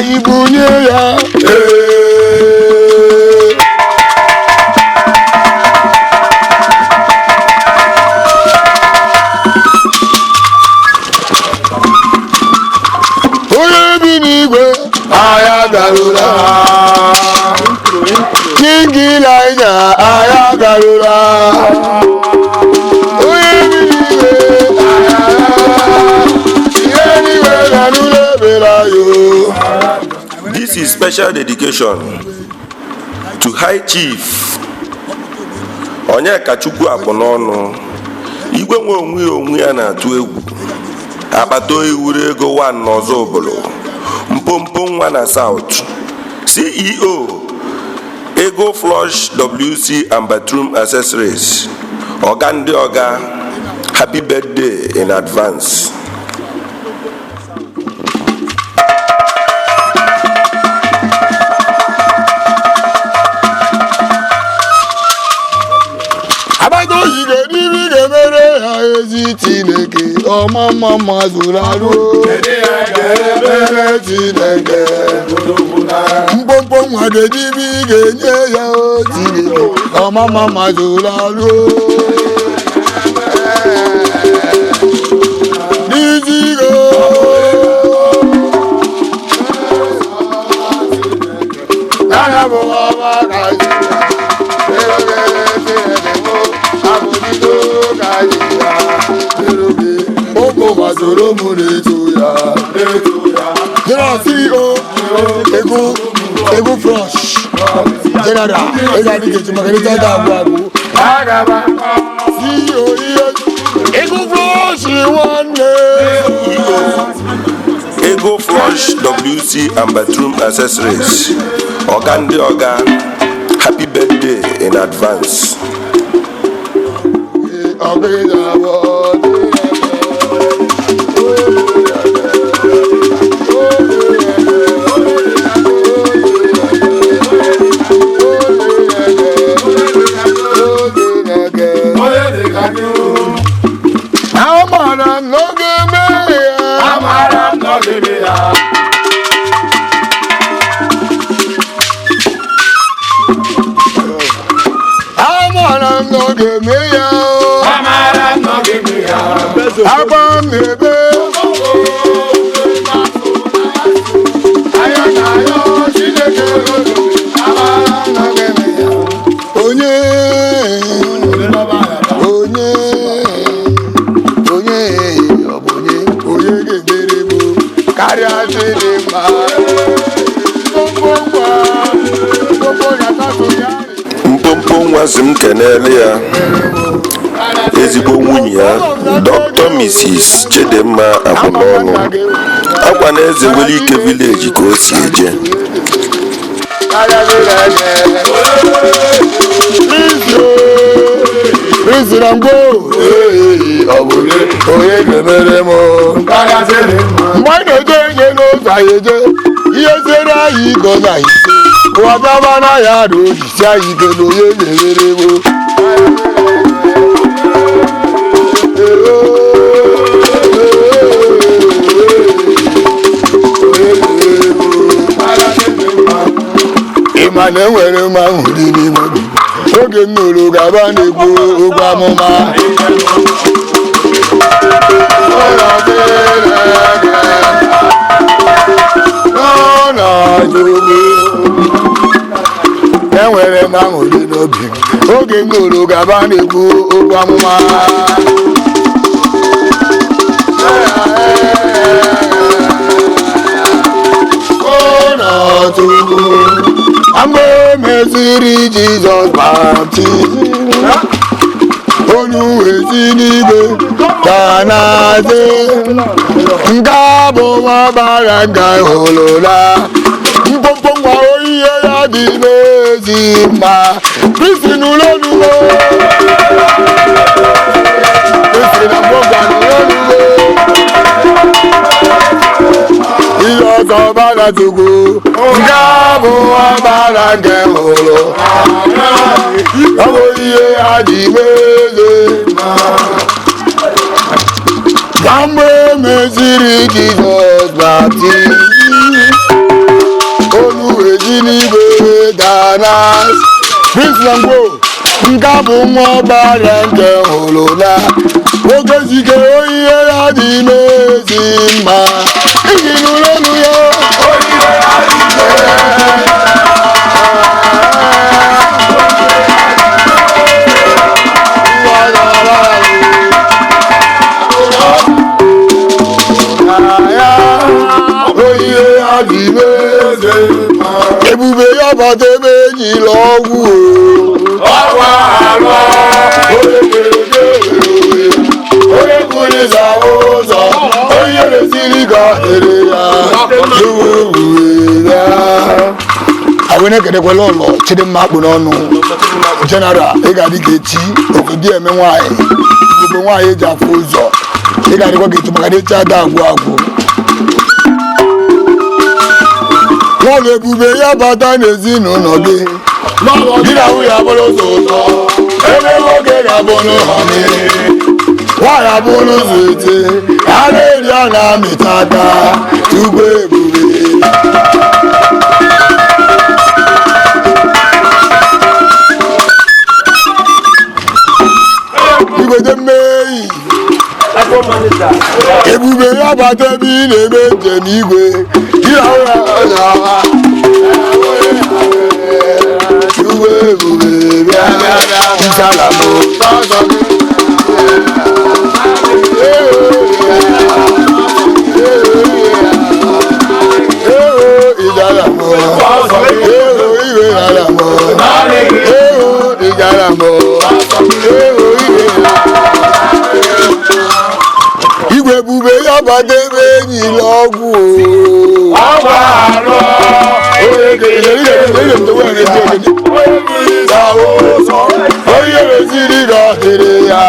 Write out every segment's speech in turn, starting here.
Anyị bunye ya. Onye bi n'igwe, agha bịarụla. King Elijah, agha bịarụla. Onye bi n'igwe, agha, ihe n'igwe bịarụla ebere ayo. This is special dedication to High Chief Onyekachukwu Akpụnọnụ, igwe nwe onwe ya na-atụ egwu akpata oyi wuru ego 1 n'Ọzọ mpompo nwa na South, CEO Ego Flush WC and Bathroom Accessories, ọga ndị ọga. Happy birthday in advance. Agbata oyi ga-eribi ga-emere ha ezi Chineke ọma mma mma zuru arụ ga-emere Chineke mkpọmkpọ nwa ga-edibi ga-enye ya o Chineke ọma mma mma zuru arụ n'izigo. Nana bụ ọma ka General CEO Ego Ego Flush General Ego adịghị etu maka ịta da agwụ agwụ CEO ihe Ego Flush nwanne. Ego Flush WC and Bathroom Accessories, ọga ndị ọga. Happy birthday in advance. Ọgịda bụ Amara m n'oge mee ya. Amara m n'oge mee ya. Agba m na-ebe anya na-ayọ Chineke. Amara m n'oge mee ya. Onye onye onye ọ bụ onye onye ga-emere m karịa ndị dị mma mkpụmkpụ nwa mkpụmkpụ ya tatụ ya. Mpompo nwa si m kenele ya ezigbo nwunye ya, Dr. Mrs. Chidimma Akpụnọnụ, akwa na eze Welike Village ka o si eje. Prince na mgbo ọ bụ onye ga-emere m mgbe anyị na-eje eje n'ụzọ anyị eje ihe siere anyị ike ọzọ anyị ise ụwa bịaba na ya na oji si anyị ike na onye ga-emere m. Ị ma na enwere m aṅụrị n'ime obi oge m nụrụ gaba na-ekwu okwu amụma. Ọ na-ajụ enwere m aṅụrị n'obi m oge m nụrụ gaba na-ekwu okwu amụma. Ọ na-atụ mgbe meziri Jizọs baptizim onye uwe si n'igwe ka na-adị nke a bụ ọbara nga hụrụla mkpụmkpụ nwa oyiye ya dị n'ezi mma. Kristi n'ụlọnugo Kristi na mgbọgba n'ụlọnugo ihe ọzọ ọbara Chukwu nke a bụ ọbara nke hụrụ ọ bụ ihe ha ji meze na mgbe emeziri Jizọs baptizim. si n'igwe dana. Prince na Ngwo, nke a bụ nwa ọgbara nke hụrụ na nwoke zike oyiye ya dị n'ezi mma iji nụrụ ọnụ ya. Oyiye ya dị n'ezi mma. Ebube ya bata ebe ejila ọgwụ o. Onye kụrụ ịza ụzọ, onye resiri ka ere ya ya. Anyị na-ekenekwala ụlọ Chidimma akpụ n'ọnụ general. Ị ga-adị ka echi obodo eme nwaanyị ugogbe nwaanyị eji afụ ụzọ. Ị ga-adịkwa ka echi maka na echi ada agwụ agwụ. Lọlọ ebube ya bata n'ezinụlọ gị, di na nwunye abụrụ ụzọ ụtọ, ebe nwoke ga-abụ n'ụhọnị, nwaanyị abụ n'ụzọ ete a na-eri, a na-amịta aka tupu ebube. Igwete mmehie ebube ya bata ebe ị na-eme njem igwe, di na nwunye ya tupu ebube bịa nsalabụ. Igwe ebube ya bata ebe enyila ọgwụ onye resiri ga dịrị ya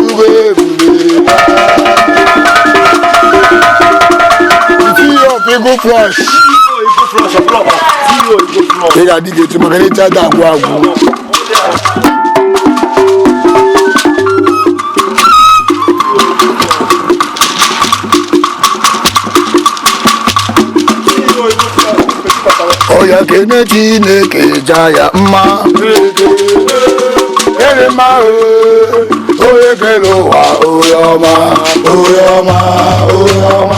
igwe ebube. CEO of Eagle Flush, ị ga-adị ka echi maka na echi ada agwụ agwụ. Ọya kene Chineke ja ya mma. Kene mma ee, onye kere ụwa, onye ọma, onye ọma, onye ọma.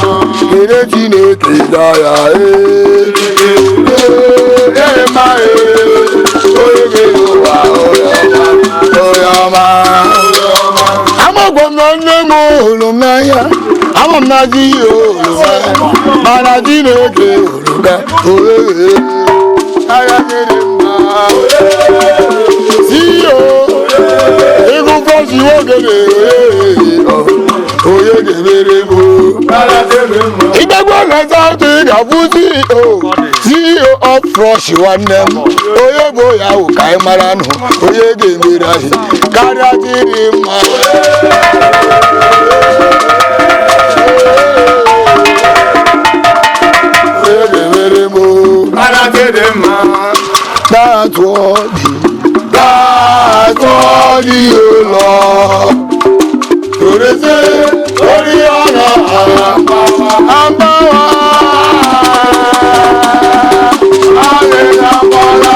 Kene Chineke ja ya ee. Ee, kene mma ee, onye kere ụwa, onye ọma, onye ọma, onye ọma. Amagwọ m na nne m hụrụ m n'anya, ama m na di ya hụrụ m n'anya, mana Chineke hụrụ ka oee agha dịrị mma. CEO Eagle Flush, nwoke na-ere onye ga-emere m ịgbagbo na South. Ị ga-abụ CEO, CEO of Flush nwanne m. Onye bụ ya ahụ ka anyị mara nụ onye ga-emere anyị karịa dịrị mma. Onye ga-emere m That's what the that's what the Lord. Torese orí ọ̀nà àbáwá. Àrẹ̀dàbọ̀lá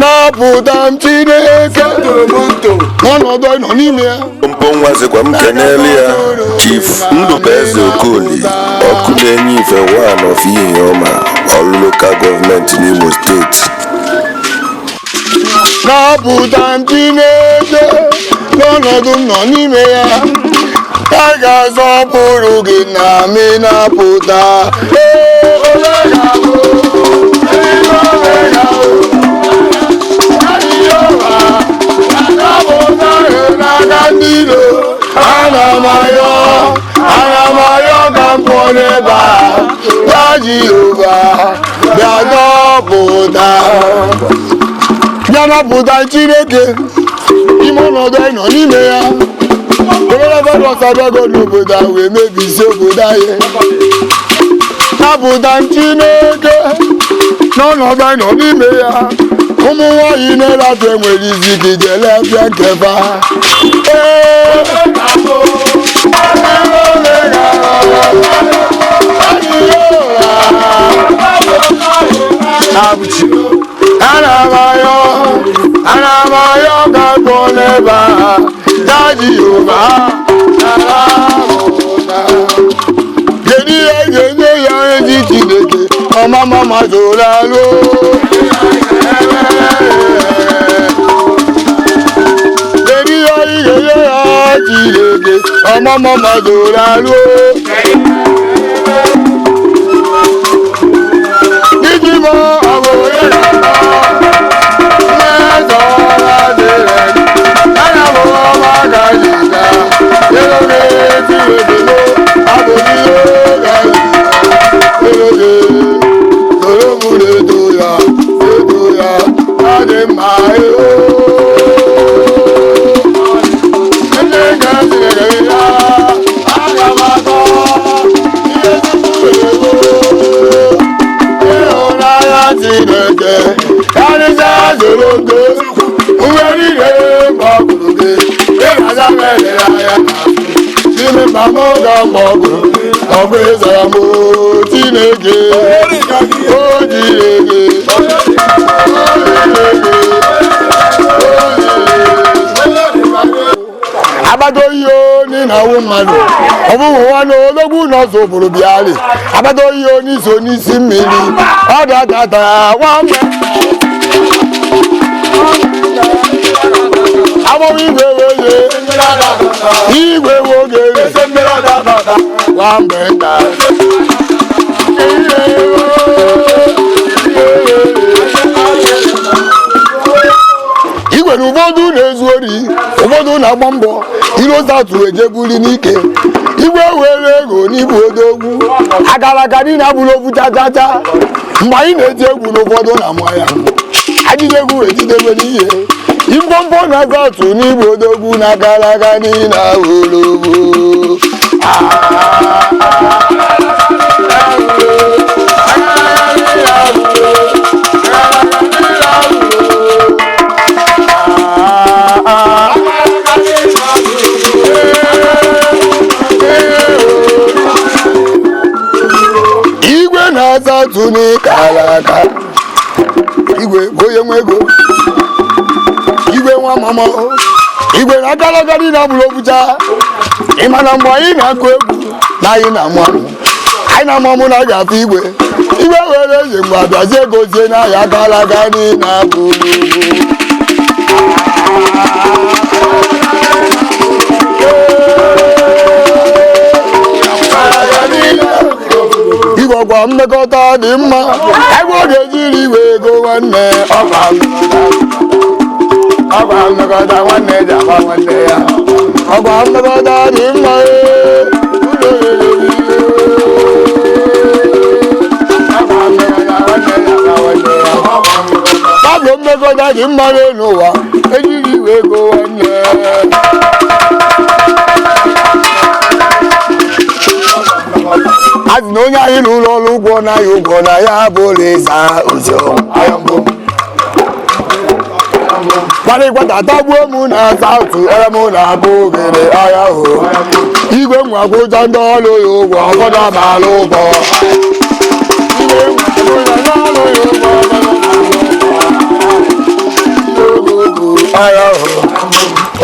napụta m Chineke n'ọnọdụ anyị nọ n'ime ya. Mpompo nwa sịkwa m kenelu ya Chief Ndụbụeze Okoli, ọkụ na-enye ife one of Ihioma, Ọlụ Local Government n'Imo Steeti. Napụta m Chineke n'ọnọdụ m nọ n'ime ya. A ga-azọpụrụ gị na mị napụta. Ee, onye ga-abụ ebe onye ga-abụ. N'aka ndị iro, ana m ayọ, ana m ayọ ka m pụọ n'ebe a. Bịa Jehova, bịa dọpụta, bịa napụta Chineke ime ọnọdụ anyị nọ n'ime ya. Coronavirus abịago n'obodo a wee mebisie obodo anyị. Napụta m Chineke n'ọnọdụ anyị nọ n'ime ya. Ụmụ nwanyị na-elapụ enwere izi ka ijele afịa nkefa. Ee. Abụchi ana m ayọ, ana m ayọ ka bụ n'ebe a ya Jehova nara m. Kedu ihe ga-enye ya ezi Chineke ọma mama zoro alụ? Kedu ihe ị ga-enye ya Chineke ọma mama zoro alụ? Iji mọ ọ bụ onye na-akpọ mmetọ ọma dịrị ana m ọma ka jita eloge tiwebelo abụghị oge eloge soro m na-eto ya eto ya ọ dị mma eo Chineke sịrị ya aga m akọ ihe tupu ego ịhụnanya Chineke karịsịa zoro ngo uwe niile gbọgụrụ gị ịgaza mere anya chime mba m ga mgbọgụrụ ọgụ ịzara m. Chineke o Chineke o Chineke. Agbado ihe oni na-awụ mmadụ ọ bụghị nwa na odogwu n'ọzọ obodo bịarị agbado ihe oni so n'isi mmiri ọ datata nwa mgbe agbọghọ igwe weye igwe nwoke nwa mgbe nta. Igwe na ụfọdụ na-ezu ori, ụfọdụ na-agba mbọ irozatụ ejebuli n'ike. Igwe were ego n'ibu odogwu akalaka niile abụrụ ofu chachacha. Mgbe anyị na-eti egwu na ụfọdụ na-amụ ya ajide egwu ejidegwe n'ihe impompo na-aza atụ n'igbo odogwu na akalaka niile abụrụ ofu. Igwe na-aza atụ n'ịkara aka igwe bụ onye nwe ego igwe nwa mama igwe na akalaka niile abụrụ obucha. Ị ma na mgbe anyị na-akụ egwu na anyị na-amụ amụ anyị na-amụ amụ na ga-afụ igwe igwe were eze mgbe abịazie gozie n'ahịa akalaka niile abụrụ. Igwe ọgwa mmekọta dị mma ebe ọ ga-ejiri iwe ego nwanne ọgwa mmekọta nwanne ji agba nwanne ya ọgwa mmekọta dị mma ee ụlọ Pablo mmekọta dị mma n'elu ụwa ejiri iwe ego nwanne. A sị na onye anyị n'ụlọ ọrụ ụgwọ na ya ụgwọ na ya bụrụ ịza ụzọ kparịkwata tagbuo m na saụtụ ebe m na-abụ ogere ahịa hụ igwe nwa gwụcha ndị ọrụ ya ụgwọ ụfọdụ abalị ụgwọ igwe nwa gwụcha ndị ọrụ ya ụgwọ ụfọdụ ahịa hụ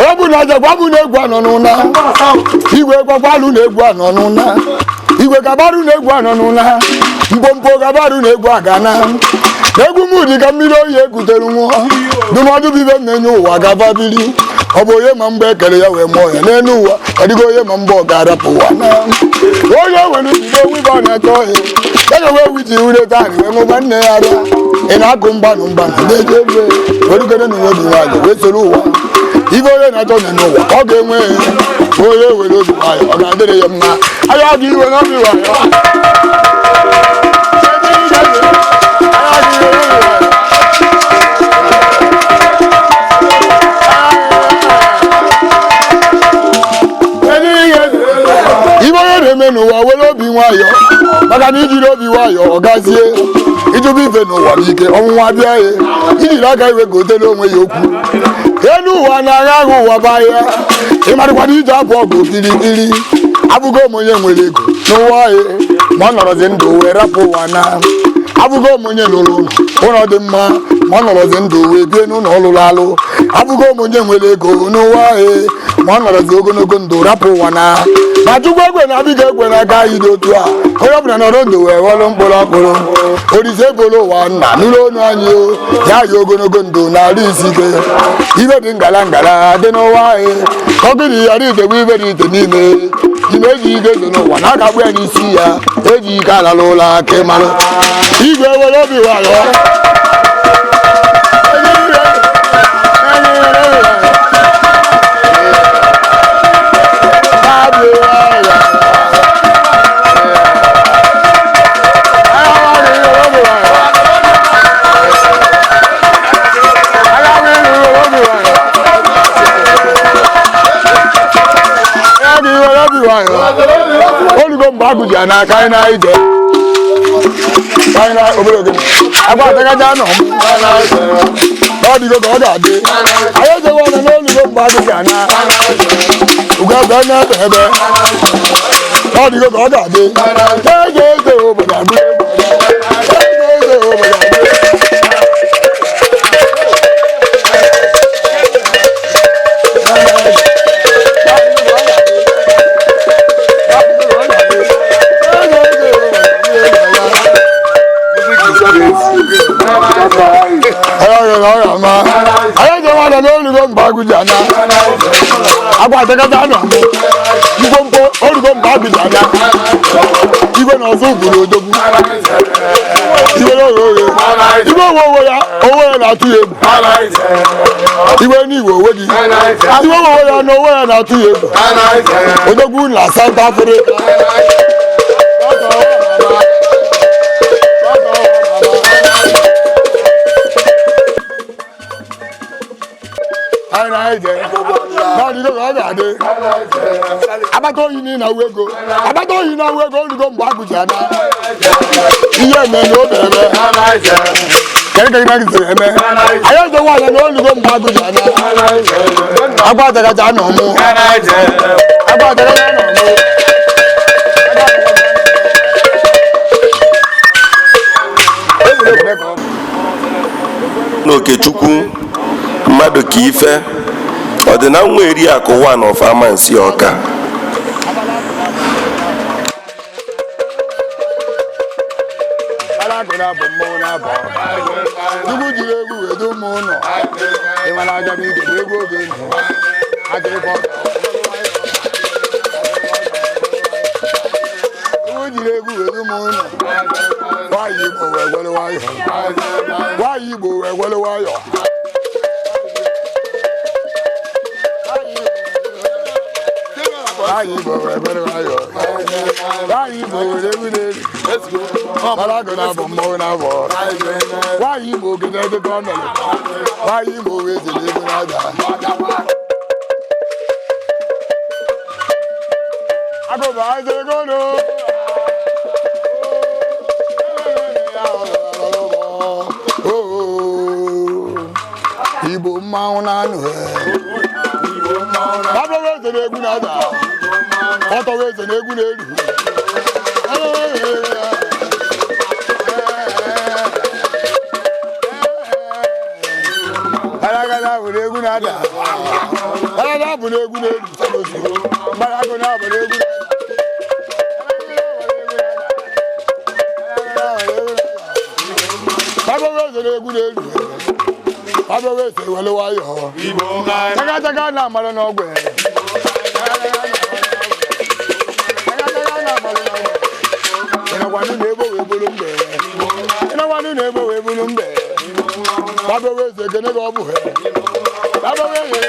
ọ bụ na jakwa bụ na egwu anọ n'ụna igwe gwakwalu na egwu anọ n'ụna igwe gabaru na egwu anọ n'ụna mpompo gabaru na egwu agana egwu m dị ka mmiri oyi ekutere nwụọ ndụmọdụ bụ ibe m na-enye ụwa gababiri ọ bụ onye ma mgbe ekere ya wee mụọ ya n'elu ụwa ọ dịghị onye ma mgbe ọ ga-arapụ ụwa onye nwere ubido wibe ọ na-atọ ọhịa ya ga wee wiji ure taa wee mụba nne ya arịa ị na-akụ mgbanụ mgbanụ na-eji ebe werugere na uwe obi nwaanyị wee soro ụwa ibe onye na-achọ onye n'ụwa ọ ga-enwe onye were obi nwayọ ọ ga-adịrị ya mma anya gị iwe n'obi nwayọ. Ibe onye na-eme n'ụwa were obi nwayọ maka na ijiri obi nwayọ ọ gazie ijụba ife n'ụwa n'ike ọnwụnwa bịa ya ijiri aka iwe gotere onwe ya okwu elu ụwa na-agha agha ụwa bụ ahịa ịmarịkwana ije abụ ọgụ kirikiri abụgo m onye nwere ego. N'ụwa anyị ma ọ nọrọzi ndụ wee rapụ ụwa na abụgo m onye lụrụ ụlọ ụlọ dị mma, ma ọ nọrọzi ndụ wee bie n'ụlọ ọlụlụ alụ. Abụgo m onye nwere ego n'ụwa anyị, ma ọ nọrọzi ogologo ndụ rapụ ụwa na ma Chukwu egwe na abịga egwe n'aka anyị dị otu a. Onye ọbụla nọrọ ndụ wee ghọrọ mkpụrụ ọkpụrụ Olise bụrụ ụwa nna nụrụ onu anyị o ya yi ogologo ndụ na arụ isi ike. Ibe dị ngala ngala dị n'ụwa anyị, ọgịrị yara ite bụ ibe dị ite n'ime ji na eji ike dị n'ụwa na agagbu ya n'isi ya eji ike alala ụlọ aka ịmalụ igwe were obi nwayọ. Olugo mgbe agụ ji ya n'aka anyị na-ije anyị na obere oge agba atagaja nọ m ọ dịgo ka ọ ga-adị anyị ejewe ọnụ n'olugo mgbe agụ ji ya na ugo ebe na-ebe ebe ọ dịgo ka ọ ga-adị eze eze obodo agụ eze eze obodo agụ. N'olugo mgbe agụ ji ana agwa atakata anụ amụ mkpomkpo olugo mgbe agụ ji ana igwe na ọzọ ugboro odogwu igwe na oghe oghe igwe onwe onwe ya onwe ya na-atụ ya egwu igwe n'igwe onwe gị igwe onwe ya na onwe ya na-atụ ya egwu odogwu na South Africa. Agbata oyi na awu ego agbata oyi na awu ego olugo mgbe agụ ji ana ihe eme na obe eme kere kere siri eme anyị ejewe ala na olugo mgbe agụ ji ana agba atagaja anọ mụ agba atagaja anọ mụ. N'Okechukwu mmadụ ka ife ọdịna nwa eri akụ 1 of Amansi Ọka. Chukwu jiri egwu wee du ụmụ ụlọ ịmara aja bụ ike egwu oge ndụ Chukwu jiri egwu wee du ụmụ ụlọ nwayọ Igbo wee gwere nwayọ nwayọ Igbo wee gwere nwayọ. Nwayọ Igbo wee gwere nwayọ nwayọ Igbo were egwu n'elu Balago na-abọ mmọnwụ na-abọ nwayọ Igbo ogede ebe ọ nọrọ nwayọ Igbo wee jere egwu na-ada agụba azegoro Igbo mmanwụ na-anụ ọbụrụ eze na egwu na-ada ọtọwa eze na egwu na-eru Balagada bụ na egwu na-ada Balagada bụ na egwu na-eru Balagada bụ na egwu Babụrụ eze na egwu na-eru Babụrụ eze were nwayọọ Chaka na amara n'ọgwe Ịnakwanụ na-ebo wee buru mbe Ịnakwanụ na-ebo wee buru mbe Babụrụ eze kene ka ọ bụ Babụrụ eze.